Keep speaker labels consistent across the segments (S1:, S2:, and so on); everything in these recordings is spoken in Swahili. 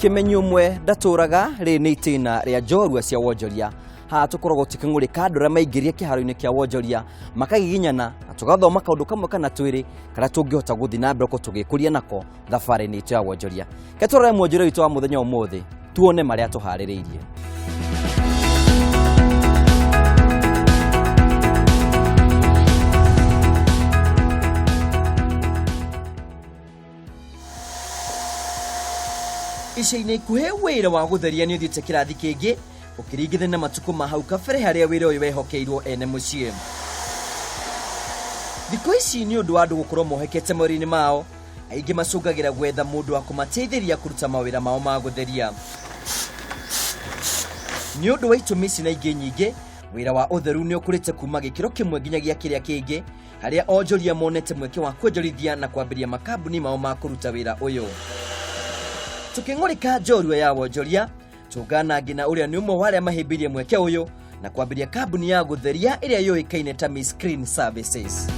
S1: Kĩmenyi ũmwe ndatũraga rĩ nĩ itĩna rĩa njorua cia wonjoria. Haha tũkoragwo tũkĩng'ũrĩka andũ arĩa maingĩria kĩharo-inĩ kĩa wonjoria makagiginyana na tũgathoma kaũndũ kamwe kana twĩrĩ karĩa tũngĩhota gũthiĩ na mbere gũkorwo tũgĩkũria nako thabarĩ-inĩ itũ ya wonjoria. Reke tũrore mwonjoria witũ wa mũthenya ũmũthĩ tuone marĩa tũharĩrĩirie. Ica-inĩ ikuhĩ wĩra wa gũtheria nĩ ũthiĩte kĩrathi kĩngĩ ũkĩringithania na matukũ ma hau kabere harĩa wĩra ũyũ wehokeirwo ene mũciĩ. Thikũ ici nĩ ũndũ wa andũ gũkorwo mohekete mawĩra-inĩ mao, aingĩ macũngagĩra gwetha mũndũ wa kũmateithĩria kũruta mawĩra mao ma gũtheria. Nĩ ũndũ wa itũmi ici na ingĩ nyingĩ, wĩra wa ũtheru nĩ ũkũrĩte kuma gĩkĩro kĩmwe nginyagia kĩrĩa kĩngĩ, harĩa onjoria monete mweke wa kwonjorithia na kwambĩrĩria makambuni mao ma kũruta wĩra ũyũ. Tũkĩng'ũrĩka njorua ya wonjoria, tũngana Ngina ũrĩa nĩ ũmwe wa arĩa mahĩmbĩirie mweke ũyũ na kwambĩrĩria kambuni ya gũtheria ĩrĩa yũĩkaine ta Miss Clean Services.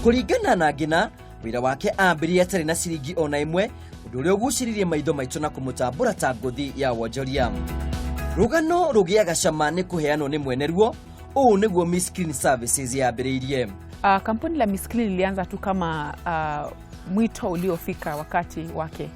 S1: Kũringana na Ngina, wĩra wake ambĩrĩria atarĩ na ciringi ona ĩmwe, ũndũ ũrĩa ũgucĩrĩirie maitho maitũ na kũmũtambũra ta ngũthi ya wonjoria. Rũgano rũgĩaga cama nĩ kũheanwo nĩ mwene ruo. Ũũ nĩguo Miss Clean Services yambĩrĩirie.
S2: Kampuni la Miss Clean lilianza tu kama mwito uliofika wakati wake.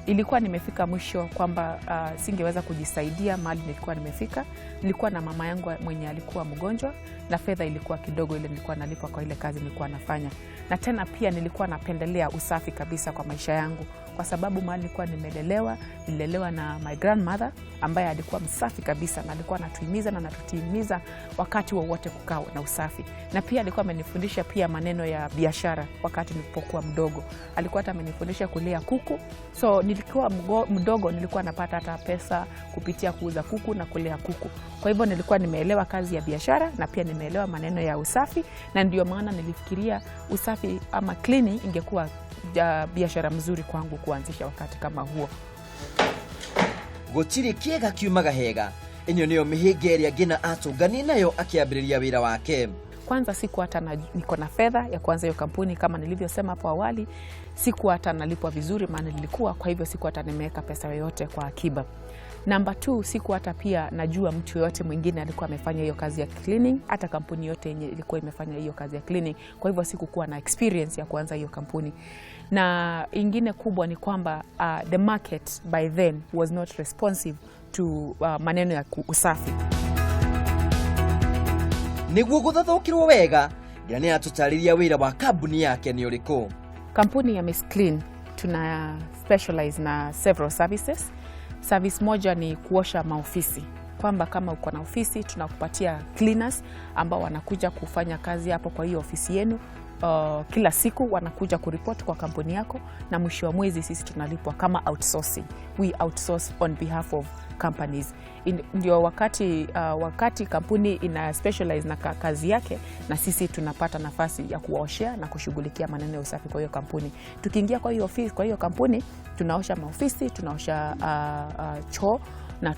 S2: Ilikuwa nimefika mwisho kwamba singeweza kujisaidia mahali nilikuwa nimefika. Nilikuwa na mama yangu mwenye alikuwa mgonjwa na fedha ilikuwa kidogo ile nilikuwa nalipwa kwa ile kazi nilikuwa nafanya. Na tena pia nilikuwa napendelea usafi kabisa kwa maisha yangu, kwa sababu mahali nilikuwa nimelelewa, nililelewa na my grandmother ambaye alikuwa msafi kabisa na alikuwa anatuhimiza na anatutimiza wakati wowote kukaa na usafi. Na pia alikuwa amenifundisha pia maneno ya biashara wakati nilipokuwa mdogo. Alikuwa hata amenifundisha kulea kuku. So nilikuwa mdogo nilikuwa napata hata pesa kupitia kuuza kuku na kulea kuku. Kwa hivyo nilikuwa nimeelewa kazi ya biashara na pia nimeelewa maneno ya usafi, na ndio maana nilifikiria usafi ama cleaning ingekuwa biashara mzuri kwangu kuanzisha wakati kama huo.
S1: Gũtirĩ kĩega kiumaga hega. Ĩno nĩyo mĩhĩnga ĩrĩa Ngina atũnganie nayo akĩambĩrĩria wĩra wake.
S2: Kwanza sikuwa hata niko na fedha ya kuanza hiyo kampuni kama nilivyosema hapo awali, sikuwa hata nalipwa vizuri maana nilikuwa, kwa hivyo sikuwa hata nimeweka pesa yoyote kwa akiba. Namba 2, sikuwa hata pia najua mtu yoyote mwingine alikuwa amefanya hiyo kazi ya cleaning, hata kampuni yote yenye ilikuwa imefanya hiyo kazi ya cleaning. Kwa hivyo sikukuwa na experience ya kuanza hiyo kampuni. Na ingine kubwa ni kwamba the market by then was not responsive to maneno ya usafi.
S1: Nĩguo gũthathũkĩrwo wega, Ngina nĩ atũtarĩria wĩra wa kambuni yake nĩ ũrĩkũ.
S2: Kampuni ya Miss Clean tuna specialize na several services. Service moja ni kuosha maofisi, kwamba kama uko na ofisi tunakupatia cleaners ambao wanakuja kufanya kazi hapo kwa hiyo ofisi yenu. Kila siku wanakuja kuripoti kwa kampuni yako, na mwisho wa mwezi sisi tunalipwa kama outsourcing. We outsource on behalf of companies. Ndio wakati kampuni ina specialize na kazi yake, na sisi tunapata nafasi ya kuwaoshea na kushughulikia maneno ya usafi kwa hiyo kampuni. Tukiingia kwa hiyo ofisi, kwa hiyo kampuni tunaosha maofisi, tunaosha choo na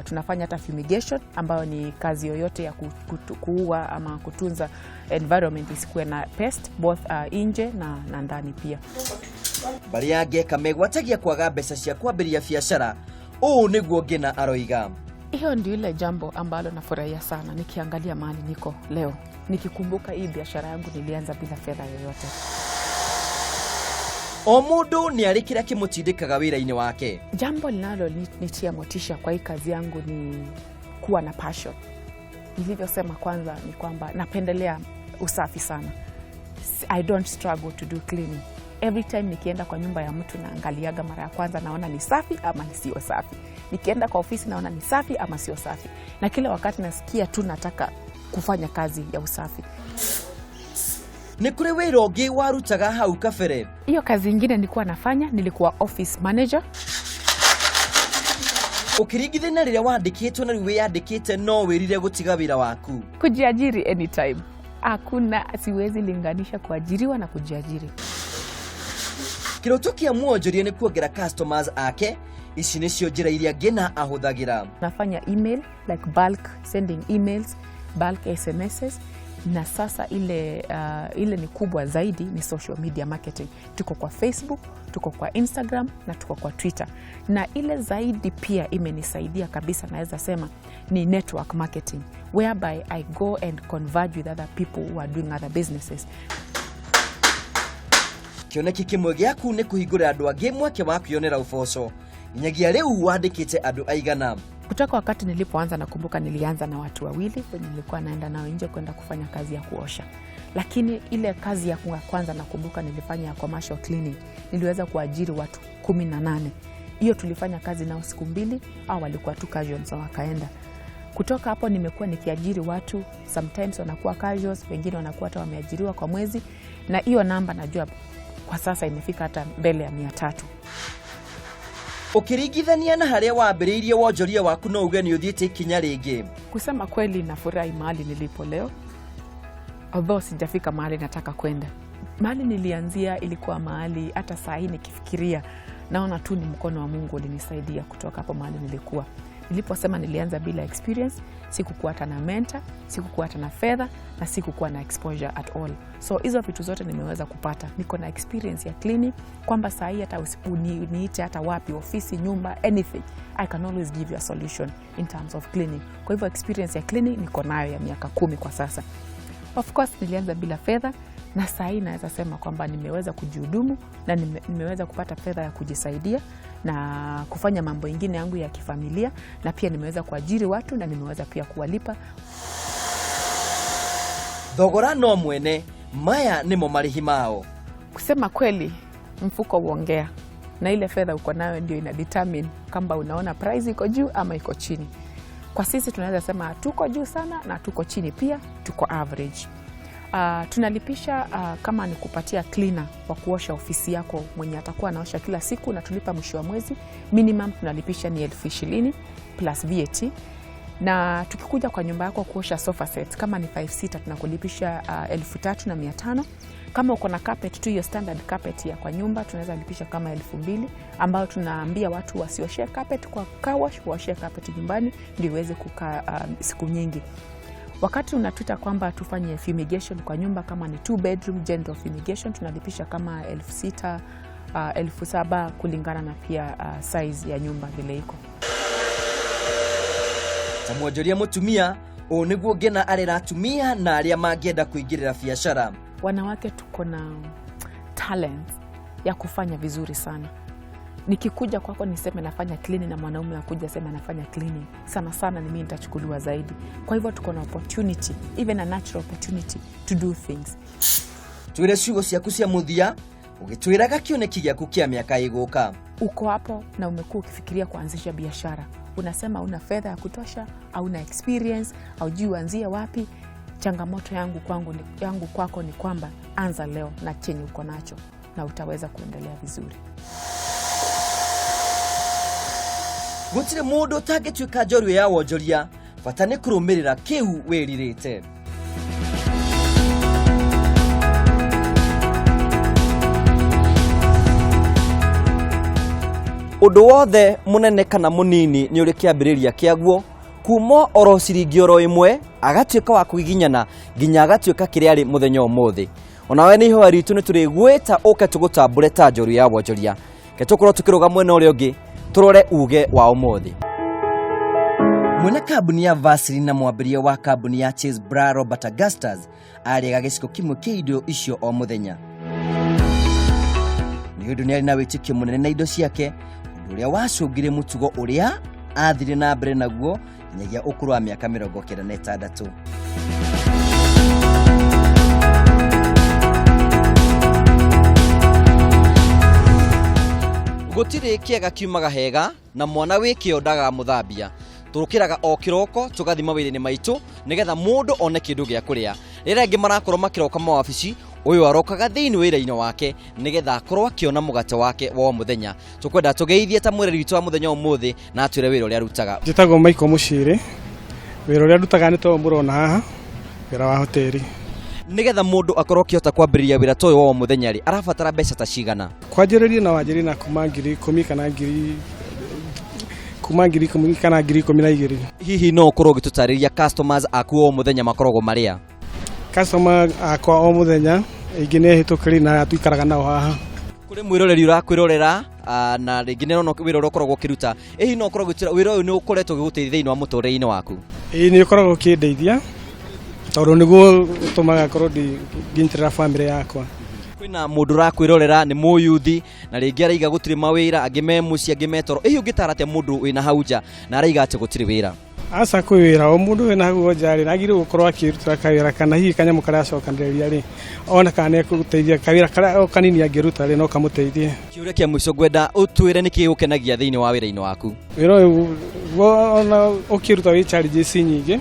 S2: tunafanya hata fumigation ambayo ni kazi yoyote ya kuua ama kutunza environment isikuwe na pest both nje na ndani pia.
S1: Mbarĩ ya Ngeka megwatagia kwaga mbeca cia kwambĩrĩria biacara. Ũũ nĩguo Ngina aroiga.
S2: Hiyo ndio ile jambo ambalo nafurahia sana nikiangalia mahali niko leo, nikikumbuka hii biashara yangu nilianza bila fedha yoyote.
S1: O mũndũ nĩ arĩ kĩrĩa kĩmũtindĩkaga wĩra-inĩ wake.
S2: Jambo linalonitia motisha kwa hii kazi yangu ni kuwa na passion. Nilivyosema kwanza ni kwamba napendelea usafi sana. I don't struggle to do cleaning. Every time nikienda kwa nyumba ya mtu naangaliaga mara ya kwanza naona ni safi ama ni sio safi. Nikienda kwa ofisi naona ni safi ama sio safi. Na kila wakati nasikia tu nataka kufanya kazi ya usafi.
S1: Nĩ kũrĩ wĩra ũngĩ warutaga hau kabere?
S2: Hiyo kazi ingine nilikuwa nafanya, nilikuwa office manager.
S1: Ũkĩringithania rĩrĩa wandĩkĩtwo na rĩu wĩyandĩkĩte, no wĩrire gũtiga wĩra waku?
S2: Kujiajiri anytime. Hakuna, siwezi linganisha kuajiriwa na kujiajiri.
S1: Kĩroto kĩa mwonjoria nĩ kuongera customers ake. Ici nĩcio njĩra iria Ngina ahũthagĩra.
S2: Nafanya email, like bulk sending emails, bulk SMSs. Na sasa ile ni kubwa zaidi ni social media marketing. Tuko kwa Facebook, tuko kwa Instagram na tuko kwa Twitter. Na ile zaidi pia imenisaidia kabisa, naweza sema ni network marketing, whereby I go and converge with other people who are doing other businesses.
S1: Kĩoneki kĩmwe gĩaku nĩ kũhingũrĩra andũ angĩ mweke wa kwĩyonera ũboco. Nginyagia rĩu wandĩkĩte andũ aigana?
S2: Kutoka wakati nilipoanza, nakumbuka nilianza na watu wawili wenye nilikuwa naenda nao nje kwenda kufanya kazi ya kuosha, lakini ile kazi ya kwanza nakumbuka nilifanya ya commercial cleaning, niliweza kuajiri watu 18. Hiyo tulifanya kazi nao siku 2, au walikuwa tu casuals na wakaenda. Kutoka hapo nimekuwa nikiajiri watu, sometimes wanakuwa casuals, wengine wanakuwa hata wameajiriwa kwa mwezi, na hiyo namba najua kwa sasa imefika hata mbele ya 300.
S1: Ũkĩringithania na harĩa wambĩrĩirie wonjoria waku, no uge nĩ ũthiĩte ikinya rĩngĩ?
S2: Kusema kweli, nafurahi mahali nilipo leo, although sijafika mahali nataka kwenda. Mahali nilianzia ilikuwa mahali hata saa hii nikifikiria naona tu ni mkono wa Mungu ulinisaidia kutoka hapo mahali nilikuwa. Niliposema nilianza bila experience, sikukuwa hata na mentor, sikukuwa hata na fedha na sikukuwa na exposure at all. So hizo vitu zote nimeweza kupata. Niko na experience ya cleaning, kwamba saa hii hata niite hata wapi, ofisi, nyumba, anything, I can always give you a solution in terms of cleaning. Kwa hivyo experience ya cleaning niko nayo ya miaka 10 kwa sasa. Of course nilianza bila fedha, na saa hii naweza sema kwamba nimeweza kujihudumu na nimeweza kupata fedha ya kujisaidia na kufanya mambo ingine yangu ya kifamilia, na pia nimeweza kuajiri watu na nimeweza pia kuwalipa.
S1: Thogora no mwene, maya nĩmo marĩhi mao.
S2: Kusema kweli, mfuko huongea, na ile fedha uko nayo ndio ina determine kama unaona price iko juu ama iko chini. Kwa sisi tunaweza sema tuko juu sana na tuko chini pia, tuko average. Tunalipisha kama ni kupatia cleaner wa kuosha ofisi yako mwenye atakuwa anaosha kila siku na tulipa mwisho wa mwezi, minimum tunalipisha ni 20,000 plus VAT. Na tukikuja kwa nyumba yako kuosha sofa set, kama ni 5 seater tunakulipisha 3,500. Kama uko na carpet tu, hiyo standard carpet ya kwa nyumba, tunaweza lipisha kama 2,000, ambayo tunaambia watu wasioshee carpet kwa car wash, waoshe carpet nyumbani ndio iweze kukaa siku nyingi. Wakati unatuita kwamba tufanye fumigation kwa nyumba, kama ni 2 bedroom general fumigation, tunalipisha kama 6,000, 7,000 kulingana na pia size ya nyumba vile iko.
S1: Ta mwonjoria mũtumia, ũũ nĩguo Ngena arera atumia na arĩa mangĩenda kũingĩrĩra biacara.
S2: Wanawake tuko na talent ya kufanya vizuri sana. Nikikuja kwako niseme nafanya cleaning na mwanaume akuja aseme anafanya cleaning, sana sana ni mimi nitachukuliwa zaidi. Kwa hivyo tuko na opportunity, even a natural opportunity to do things.
S1: Twĩre ciugo ciaku cia mũthia ũgĩtwĩraga kĩoneki gĩaku kĩa mĩaka ĩgũka.
S2: Uko hapo na umekuwa ukifikiria kuanzisha biashara, unasema una fedha ya kutosha, hauna experience, haujui uanzie wapi. Changamoto yangu kwako ni kwamba anza leo na chenye uko nacho na utaweza kuendelea vizuri.
S1: Gũtirĩ mũndũ ũtangĩtuĩka njorua ya wonjoria, bata nĩ kũrũmĩrĩra kĩu wĩrirĩte. Ũndũ wothe mũnene kana mũnini nĩ ũrĩ kĩambĩrĩria kĩaguo, kuma oro ciringi oro ĩmwe agatuĩka wa kũgiginyana nginya agatuĩka kĩrĩa arĩ mũthenya ũmũthĩ. Onawe nĩ ihoya ritũ nĩ tũrĩgwĩta ũke tũgũtambũre ta njorua ya wonjoria. Ke tũkorwo tũkĩrũga mwena ũrĩa ũngĩ tũrore uge wa ũmũthĩ. Mwene kambuni ya Vaseline na mwambĩrĩria wa kambuni ya Chase Bra Robert Augustus arĩaga gĩciko kĩmwe kĩa indo icio o mũthenya. Nĩ ũndũ nĩ arĩ na wĩtĩkio mũnene na indo ciake, ũndũ ũrĩa wacũngire mũtugo ũrĩa athire na mbere naguo nginyagia ũkũrũ wa mĩaka 96. Gũtirĩ kĩega kiumaga hega na mwana wĩ kĩo ndagaga mũthambia. Tũrũkĩraga o kĩroko tũgathiĩ mawĩra-inĩ maitũ nĩgetha mũndũ one kĩndũ gĩa kũrĩa. Rĩrĩa angĩ marakorwo makĩroka mawabici, ũyũ arokaga thĩinĩ wĩra-inĩ wake nĩgetha akorwo akĩona mũgate wake wa o mũthenya. Tũkwenda tũgeithie ta mwĩrĩ witũ wa mũthenya ũmũthĩ na atwĩre wĩra ũrĩa arutaga.
S3: Njĩtagwo Michael Mũciri, wĩra ũrĩa ndutaga nĩ ta ũyũ mũrona haha, wĩra wa hoteli.
S1: Nĩgetha mũndũ akorwo akĩhota kwambĩrĩria wĩra ta ũyũ wa o mũthenya rĩ, arabatara mbeca ta cigana?
S3: Kwanjĩrĩria na wanjĩrĩrie na kuma 10,000 kana ngiri kuma 10,000 kana 12,000.
S1: Hihi no ũkorwo ũgĩtũtarĩria customers aku o mũthenya makoragwo marĩa?
S3: Customer akwa o muthenya ingĩ nĩ hĩtũkĩri na arĩa tuikaraga nao haha.
S1: Kũrĩ mwĩroreri ũrakwĩrorera na rĩngĩ nĩ arona wĩra ũrĩa ũkoragwo ũkĩruta, ĩ hihi no ũkoragwo ũgĩtwĩra wĩra ũyũ nĩ ũkoretwo ũgĩgũteithia thĩinĩ wa mũtũrĩre-inĩ waku?
S3: Ĩĩ nĩ ũkoragwo ũkĩndeithia tondũ nĩguo ũtũmaga ngorwo ngĩnyitĩrĩra bamĩrĩ yakwa.
S1: Kwĩna mũndũ ũrakwĩrorera nĩ mũyuthi na rĩngĩ araiga gũtirĩ mawĩra, angĩ me mũciĩ, angĩ me toro, ĩ hihi ũngĩtara atĩa mũndũ wĩna hau nja na araiga atĩ gũtirĩ wĩra?
S3: Aca kwĩ wĩra o mũndũ wĩna hau nja rĩ agĩrĩirwo gũkorwo akĩrutĩra kawĩra kana hihi kanyamũ karĩa acokanĩrĩria rĩ ona kana nĩegũteithia kawĩra karĩa o kanini angĩruta rĩ no kamũteithie.
S1: Kĩũria kĩa mũico ngwenda ũtwĩre nĩkĩ gĩgũkenagia thĩinĩ wa wĩra-inĩ waku?
S3: Wĩra ũyũ ona ũkĩruta wĩ challenges nyingĩ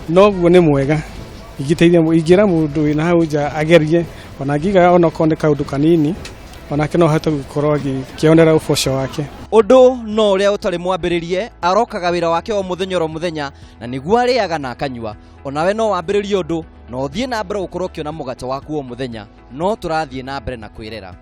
S3: noguo nĩ mwega, ingĩteithia ingĩra mũndũ wĩna hau nja agerie ona angiuga ona okorwo nĩ kaũndũ kanini onake no ahote gũkorwo akĩonera ũboco wake.
S1: Ũndũ no ũrĩa ũtarĩ mwambĩrĩrie arokaga wĩra wake o mũthenya oro mũthenya na nĩguo arĩaga na akanyua. Onawe no wambĩrĩrie ũndũ na ũthiĩ na mbere gũkorwo ũkĩona mũgate waku o mũthenya, no tũrathiĩ na mbere na kwĩrera.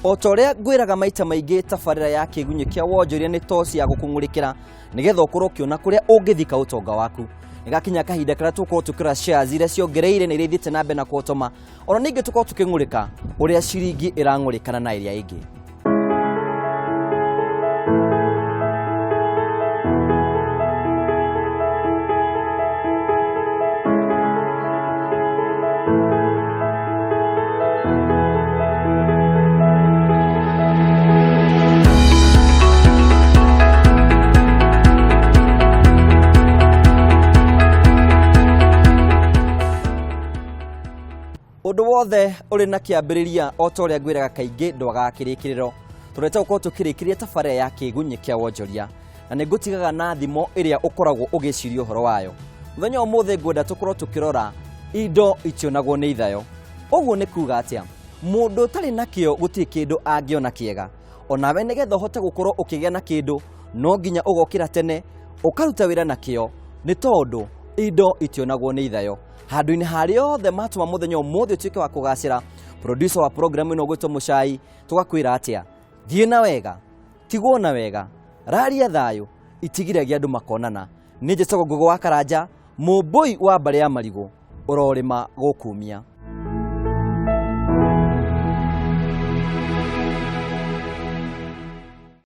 S1: O ta ũrĩa ngwĩraga maita maingĩ tabarĩra ya kĩgunyĩ kĩa wonjoria nĩ toci ya gũkũng'ũrĩkĩra nĩgetha ũkorwo ũkĩona kũrĩa ũngĩthika ũtonga waku. Nĩgakinya kahinda karĩa tũgũkorwo tũkĩrora shares iria ciongereire na iria ithiĩte na mbere na kũhotoma, ona ningĩ tũkorwo tũkĩng'ũrĩka ũrĩa ciringi ĩrang'ũrĩkana na ĩrĩa ĩngĩ. Ũndũ wothe ũrĩ na kĩambĩrĩria o ta ũrĩa ngwĩraga kaingĩ ndwagaga kĩrĩkĩrĩro. Tũreta gũkorwo tũkĩrĩkĩria tabarĩra ya kĩgunyĩ kĩa wonjoria na nĩ ngũtigaga na thimo ĩrĩa ũkoragwo ũgĩciria ũhoro wayo. Mũthenya ũmũthĩ ngwenda tũkorwo tũkĩrora indo itionagwo nĩ ithayo. Ũguo nĩ kuga atĩa? Mũndũ ũtarĩ na kĩo gũtirĩ kĩndũ angĩona kĩega. Onawe nĩgetha ũhote gũkorwo ũkĩgĩa na kĩndũ no nginya ũgokĩra tene ũkaruta wĩra na kĩo, nĩ tondũ indo itionagwo nĩ ithayo. Handũ-inĩ harĩa othe matũma mũthenya ũmũthĩ ũtuĩke wa kũgacĩra, producer wa program ĩno ũgwĩtwo Mũcai tũgakwĩra atĩa? Thiĩ na wega, tigwo na wega, raria thayũ, itigiragia andũ makonana. Niĩ njĩtagwo Ngũgũ wa Karanja, mũmbũi wa mbarĩ ya marigũ, ũrorĩma gũkumia.